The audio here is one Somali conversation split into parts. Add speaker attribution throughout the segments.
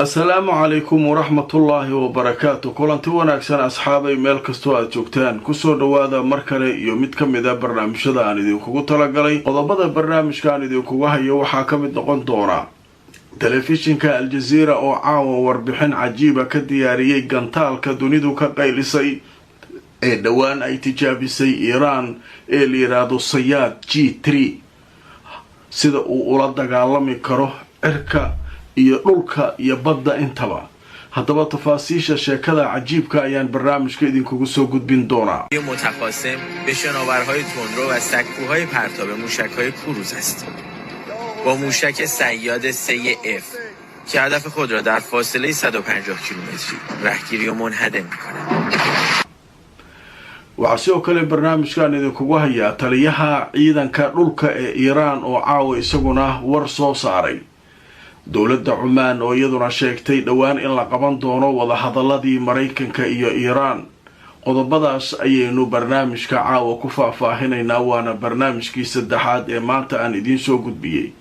Speaker 1: Asalaamu calaykum waraxmatullaahi wabarakaatu. Kulanti wanaagsan, asxaabay, meel kastoo aad joogtaan, kusoo dhowaada mar kale iyo mid ka mid a barnaamijyada aan idinkugu talagalay. Qodobada barnaamijka aan idinkuga hayo waxaa ka mid noqon doona telefishinka Aljaziira oo caawa warbixin cajiiba ka diyaariyey gantaalka dunidu ka qaylisay ee dhowaan ay tijaabisay Iiraan ee la yidhaahdo Sayaad G3, sida uu ula dagaalami karo cirka iyo dhulka iyo badda intaba. Haddaba tafaasiisha sheekada cajiibka ayaan barnaamijka idinkugu soo gudbin doonaa.
Speaker 2: متخاصم به شناورهای تندرو و سکوهای پرتاب موشکهای کروز است، با موشک صیاد 3 اف که هدف خود را در فاصله 150 کیلومتری رهگیری و منهدم میکند.
Speaker 1: Waxaa sidoo kale barnaamijkan idinkugu hayaa taliyaha ciidanka dhulka ee Iiraan oo caawa isaguna war soo saaray, dowladda Cumaan oo iyaduna sheegtay dhowaan in la qaban doono wadahadaladii Maraykanka iyo Iiraan. Qodobadaas ayaynu barnaamijka caawa ku faahfaahinaynaa, waana barnaamijkii saddexaad ee maanta aan idiin soo gudbiyey,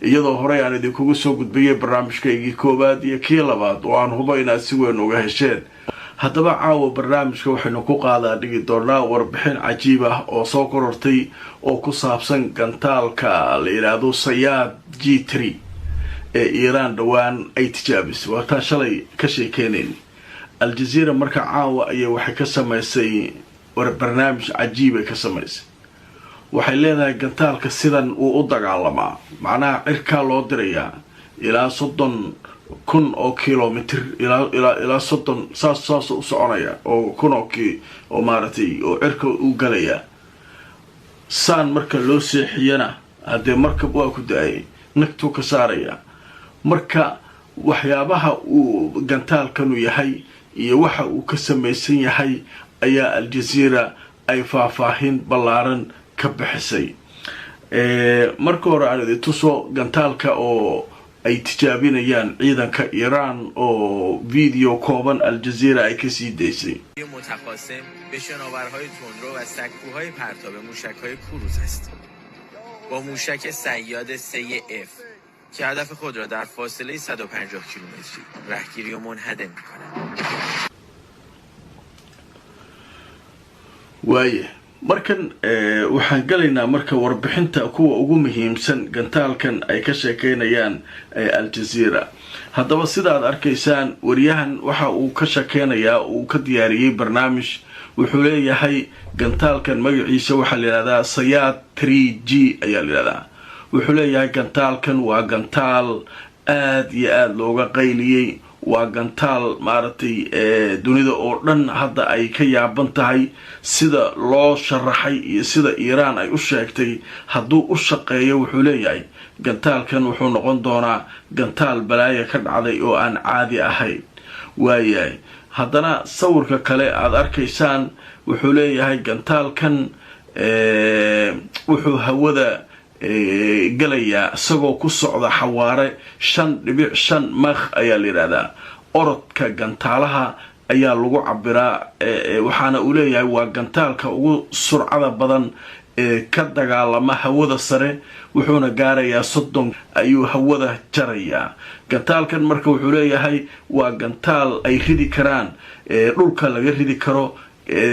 Speaker 1: iyadoo horey aan idinkugu soo gudbiyey barnaamijkaygii koowaad iyo kii labaad oo aan hubo inaad si weyn uga hesheen. Haddaba caawa barnaamijka waxaynu ku qaadaa dhigi doonaa warbixin cajiib ah oo soo korortay oo ku saabsan gantaalka la yidhaahdo Sayaad G3 ee Iiraan dhowaan ay tijaabisay. Waataan shalay ka sheekeynayn. Aljaziira marka caawa ayay waxay ka samaysay barnaamij cajiibay ka samaysay. Waxay leedahay gantaalka sidan uu u dagaalamaa, macnaha cirkaa loo dirayaa ilaa 30,000 oo kilomitr, ilaa 30 saas saas u soconaya oo kun oo ki oo maaragtay oo cirka u galaya. Saan marka loo seexiyana, haddee markab waa ku da-ayay, nagtuu ka saaraya. Marka waxyaabaha uu gantaalkanu yahay iyo waxa uu ka samaysan yahay ayaa Aljaziira ay faahfaahin ballaaran ka bixisay. Marka hore aan idin tuso gantaalka oo ay tijaabinayaan ciidanka Iiraan oo video kooban Aljaziira ay kasii daysay.
Speaker 2: متخاصم به شناورهای تندرو و سکوهای پرتاب موشکهای کروز است، با موشک صیاد 3 اف که هدف خود را در فاصله 150 کیلومتری رهگیری و منهدم میکند.
Speaker 1: Waaye, markan waxaan galaynaa marka warbixinta kuwa ugu muhiimsan gantaalkan ay ka sheekeynayaan Aljaziira. Haddaba sidaad arkaysaan, wariyahan waxa uu ka sheekeynayaa, uu ka diyaariyey barnaamij. Wuxuu leeyahay gantaalkan magaciisa waxaa la yidhahdaa Sayaad 3 G ayaa la yidhahdaa. Wuxuu leeyahay gantaalkan waa gantaal aada iyo aada looga qayliyey, waa gantaal maaragtay dunida oo dhan hadda ay ka yaaban tahay sida loo sharaxay iyo sida Iiraan ay u sheegtay. Hadduu u shaqeeyo, wuxuu leeyahay, gantaalkan wuxuu noqon doonaa gantaal balaaya ka dhacday oo aan caadi ahayn. Waayahay, haddana sawirka kale aada arkaysaan, wuxuu leeyahay gantaalkan wuxuu hawada galayaa isagoo ku socda xawaare 5.5 Mach ayaa la yidhahdaa. Orodka gantaalaha ayaa lagu cabiraa. Waxaana uu leeyahay waa gantaalka ugu surcada badan ee ka dagaalama hawada sare, wuxuuna gaarayaa 30 ayuu hawada jarayaa gantaalkan. Marka wuxuu leeyahay waa gantaal ay ridi karaan, dhulka laga ridi karo,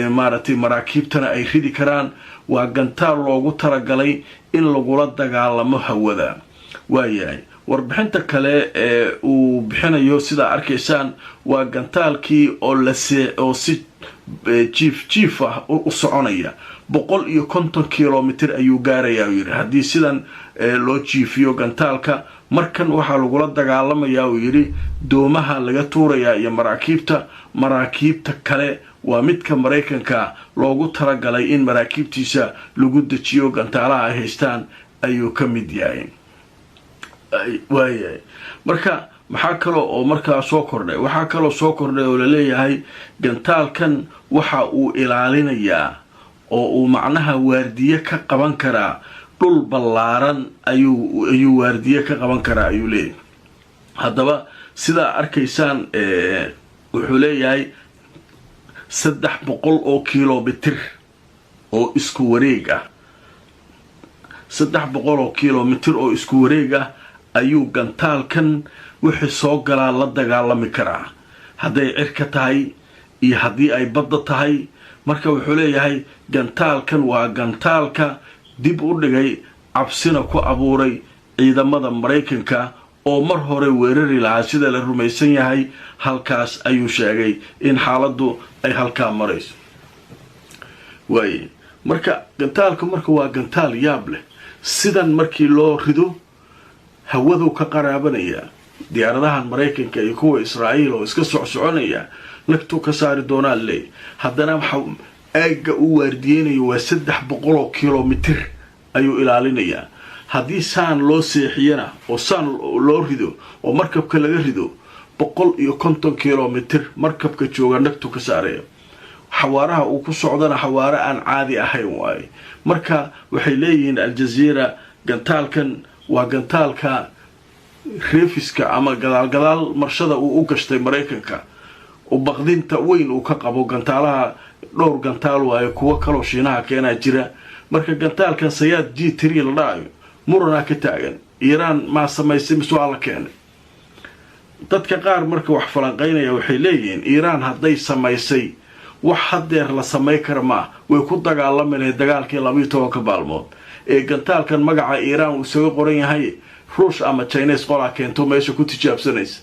Speaker 1: maaragtay, maraakiibtana ay ridi karaan. Waa gantaal loogu talagalay in lagula dagaalamo hawada. Waayahay, warbixinta kale ee uu bixinayo, sidaa arkaysaan, waa gantaalkii oo lase oo si jiif jiif ah u soconaya. 150 kilomitr ayuu gaarayaa, uu yidhi, haddii sidan loo jiifiyo gantaalka. Markan waxaa lagula dagaalamayaa, uu yidhi, doomaha laga tuurayaa iyo maraakiibta kale. Waa midka Maraykanka loogu talagalay in maraakiibtiisa lagu dejiyo gantaalaha ay haystaan ayuu ka mid yahay. Waayahay, marka maxaa kaloo oo markaa soo kordhay? Waxaa kaloo soo kordhay oo laleeyahay gantaalkan waxa uu ilaalinayaa oo uu macnaha waardiye ka qaban karaa dhul ballaaran ayuu waardiye ka qaban karaa, ayuu leeyahay. Haddaba sidaa arkaysaan, wuxuu leeyahay 300 oo kilomitir oo isku wareeg ah, 300 oo kilomitir oo isku wareeg ah ayuu gantaalkan Wixii soo galaa la dagaalami karaa, hadday cirka tahay iyo haddii ay badda tahay. Marka wuxuu leeyahay gantaalkan waa gantaalka dib u dhigay, cabsina ku abuuray ciidamada Maraykanka oo mar hore weerari lahaa sida la rumaysan yahay. Halkaas ayuu sheegay in xaaladdu ay halkaa marayso. Waaye marka gantaalku marka waa gantaal yaab leh. Sidan markii loo rido hawaduu ka qaraabanayaa diyaaradahan Maraykanka iyo kuwa Israa'iil oo iska socsoconaya, nagtuu ka saari doonaa leey. Haddana aagga uu waardiyeynayo waa 300 kilomitir ayuu ilaalinayaa. Haddii saan loo seexiyana oo saan loo rido oo markabka laga rido, 150 kilomitir markabka jooga nagtu ka saaraya. Xawaaraha uu ku socdana xawaare aan caadi ahayn waaye. Marka waxay leeyihiin Aljaziira, gantaalkan waa gantaalka reefiska ama gadaalgadaal marshada uu u gashtay Maraykanka, baqdinta weyn uu ka qabo gantaalaha. Dhowr gantaal waayo, kuwo kaloo Shiinaha keenaa jira. Marka gantaalkan Sayaad G3 la dhahayo muranaa ka taagan, Iiraan maa samaysay mise waa la keenay? Dadka qaar marka wax falanqaynaya waxay leeyihiin Iiraan hadday samaysay, wax haddeer la samay kara maa, way ku dagaalami lahayd dagaalkii 12-ka maalmood ee gantaalkan magaca Iiraan uu isaga qoran yahay. Ruush ama Chines qolaa keento meesha ku tijaabsanaysa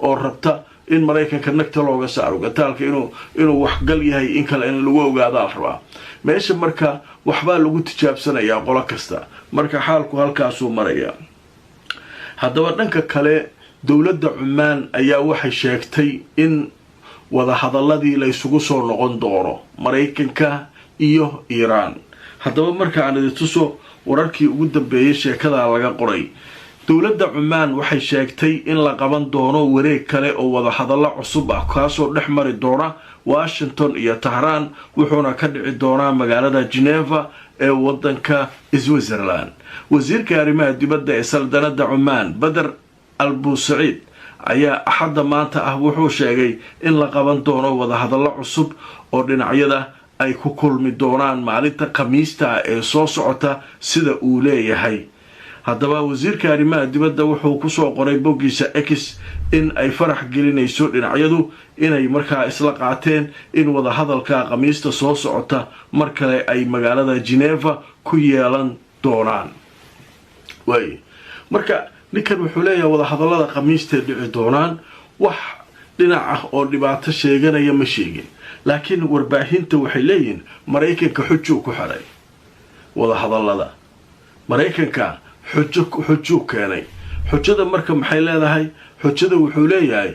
Speaker 1: oo rabta in Maraykanka nagta looga saaro gantaalka inuu waxgal yahay in kale in lagu ogaadaa la rabaa meesha. Marka waxbaa lagu tijaabsanayaa qolo kasta. Marka xaalku halkaasuu marayaa. Haddaba dhanka kale, dowladda Cumaan ayaa waxay sheegtay in wadahadaladii la isugu soo noqon doono Maraykanka iyo Iiraan. Haddaba marka aan idin tuso wararkii ugu dambeeyay sheekadaa laga qoray. Dowladda Cumaan waxay sheegtay in la qaban doono wareeg kale oo wadahadallo cusub ah, kaasoo dhex mari doona Washington iyo Tahraan, wuxuuna ka dhici doonaa magaalada Geneva ee wadanka Switzerland. Wasiirka arrimaha dibadda ee saldanada Cumaan, Bader Albusaciid, ayaa Axadda maanta ah wuxuu sheegay in la qaban doono wadahadallo cusub oo dhinacyada ay ku kulmi doonaan maalinta Khamiista ee soo socota, sida uu leeyahay. Haddaba wasiirka arrimaha dibadda wuxuu kusoo qoray boggiisa X in ay farax gelinayso dhinacyadu inay markaa isla qaateen in wadahadalka Khamiista soo socota mar kale ay magaalada Geneva ku yeelan doonaan. Waay marka ninkan wuxuu leeyahay wadahadallada Khamiistay dhici doonaan. Wax dhinac ah oo dhibaato sheeganaya ma sheegin, laakiin warbaahinta waxay leeyihiin Maraykanka xujuu ku xidhay wadahadallada. Maraykanka xujo xujuu keenay. Xujada marka maxay leedahay? Xujada wuxuu leeyahay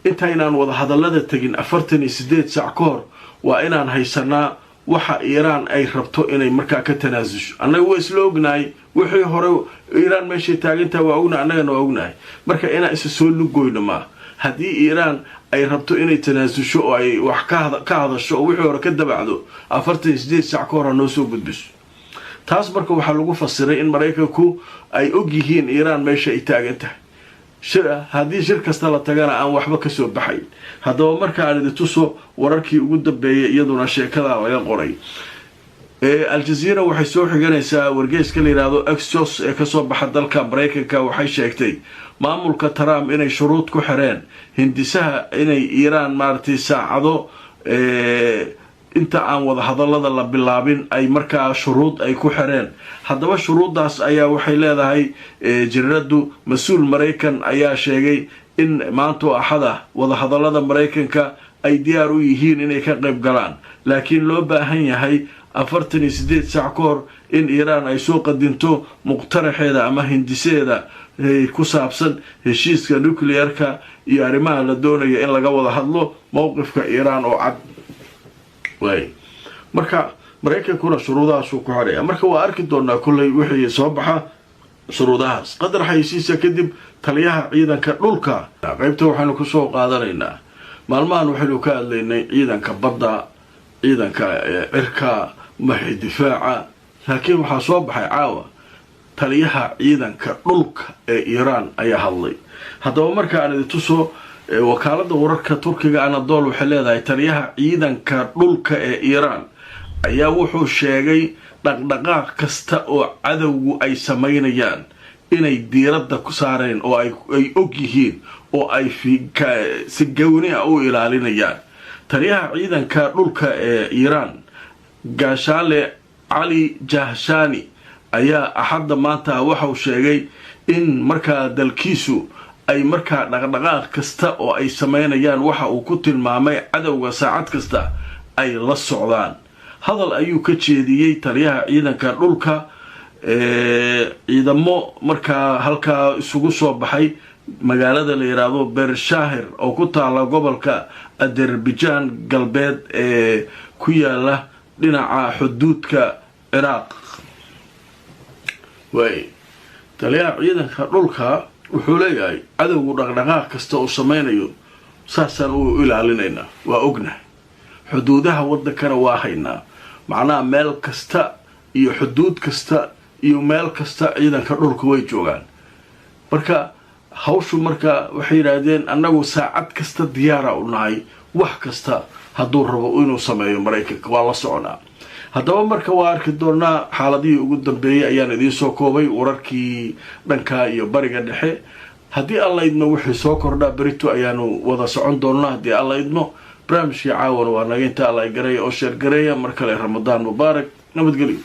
Speaker 1: intaynaan wadahadallada tegin 48 saac ka hor waa inaan haysanaa waxa Iiraan ay rabto inay markaa ka tanaasusho. Annaga waa isla ognahay wixii hore, Iiraan meeshay taagantaha waa ognahay, annagana waa ognahay. Marka inaan isa soo lugoyno maa. Haddii Iiraan ay rabto inay tanaasusho oo ay wax ka hadasho oo wixii hore ka dabacdo, 48 saac ka hor ha noo soo gudbiso taas. Marka waxaa lagu fasiray in Maraykanku ay og yihiin Iiraan meesha ay taagan tahay, haddii shir kasta la tagana aan waxba kasoo baxayn. Haddaba marka aan idin tuso wararkii ugu dambeeyay iyaduna sheekada laga qoray. Aljaziira waxay soo xiganaysaa wargeyska la yidhaahdo Axios ee kasoo baxa dalka Maraykanka. Waxay sheegtay maamulka Trump inay shuruud ku xireen hindisaha inay Iiraan maaragtay saacado inta aan wadahadallada la bilaabin ay markaa shuruud ay ku xireen. Haddaba shuruuddaas ayaa waxay leedahay jiraddu, mas-uul Maraykan ayaa sheegay in maantoo Axada wadahadallada Maraykanka ay diyaar u yihiin inay ka qayb galaan, laakiin loo baahan yahay 48 saac ka hor in Iiraan ay soo qadinto muqtaraxeeda ama hindiseeda ku saabsan heshiiska nuclearka iyo arrimaha la doonaya in laga wada hadlo, mowqifka Iiraan oo cad waay. Marka Maraykankuna shuruudahaasuu ku xidhaya. Marka waa arki doonaa kolley wixii soo baxa shuruudahaas. Qadar xayisiisa kadib, taliyaha ciidanka dhulka. Qaybta waxaynu kusoo qaadanaynaa, maalmahan waxaynu ka hadlaynay ciidanka badda, ciidanka cirka, maxay difaaca, laakiin waxaa soo baxay caawa taliyaha ciidanka dhulka ee Iiraan ayaa hadlay. Haddaba marka aan idin tuso, wakaalada wararka Turkiga Anadol waxay leedahay taliyaha ciidanka dhulka ee Iiraan ayaa wuxuu sheegay dhaqdhaqaaq kasta oo cadowgu ay samaynayaan Inay diiradda ku saareen oo ay og yihiin oo ay si gowni ah u ilaalinayaan. Taliyaha ciidanka dhulka ee Iiraan, Gaashaale Cali Jahshani, ayaa Axadda maanta waxau sheegay in markaa dalkiisu ay markaa dhaqdhaqaaq kasta oo ay sameynayaan, waxa uu ku tilmaamay cadowga, saacad kasta ay la socdaan. Hadal ayuu ka jeediyey taliyaha ciidanka dhulka ciidamo markaa halkaa isugu soo baxay magaalada la yidhaahdo Bershaahir oo ku taala gobolka Azerbaijan Galbeed ee ku yaala dhinaca xuduudka Ciraaq. Waay, taliyaha ciidanka dhulka wuxuu leeyahay cadowgu dhaqdhaqaaq kasta oo sameynayo saasaan u ilaalinaynaa, waa ognahay, xuduudaha waddankana waa haynaa. Macnaha meel kasta iyo xuduud kasta iyo meel kasta ciidanka dhulka way joogaan. Marka hawshu marka waxay yidhaahdeen, annagu saacad kasta diyaara u nahay, wax kasta hadduu rabo inuu sameeyo Maraykanka waa la soconaa. Haddaba marka waa arki doonaa. Xaaladihii ugu dambeeyey ayaan idiin soo koobay, wararkii dhanka iyo Bariga Dhexe. Haddii Alla idmo, wixii soo kordhaa berito ayaanu wada socon doonaa, haddii Alla idmo. Barnaamijkii caawan waa naga inta. Alla gareeya oo share gareeya. Mar kale, Ramadaan mubaarak, nabadgelyo.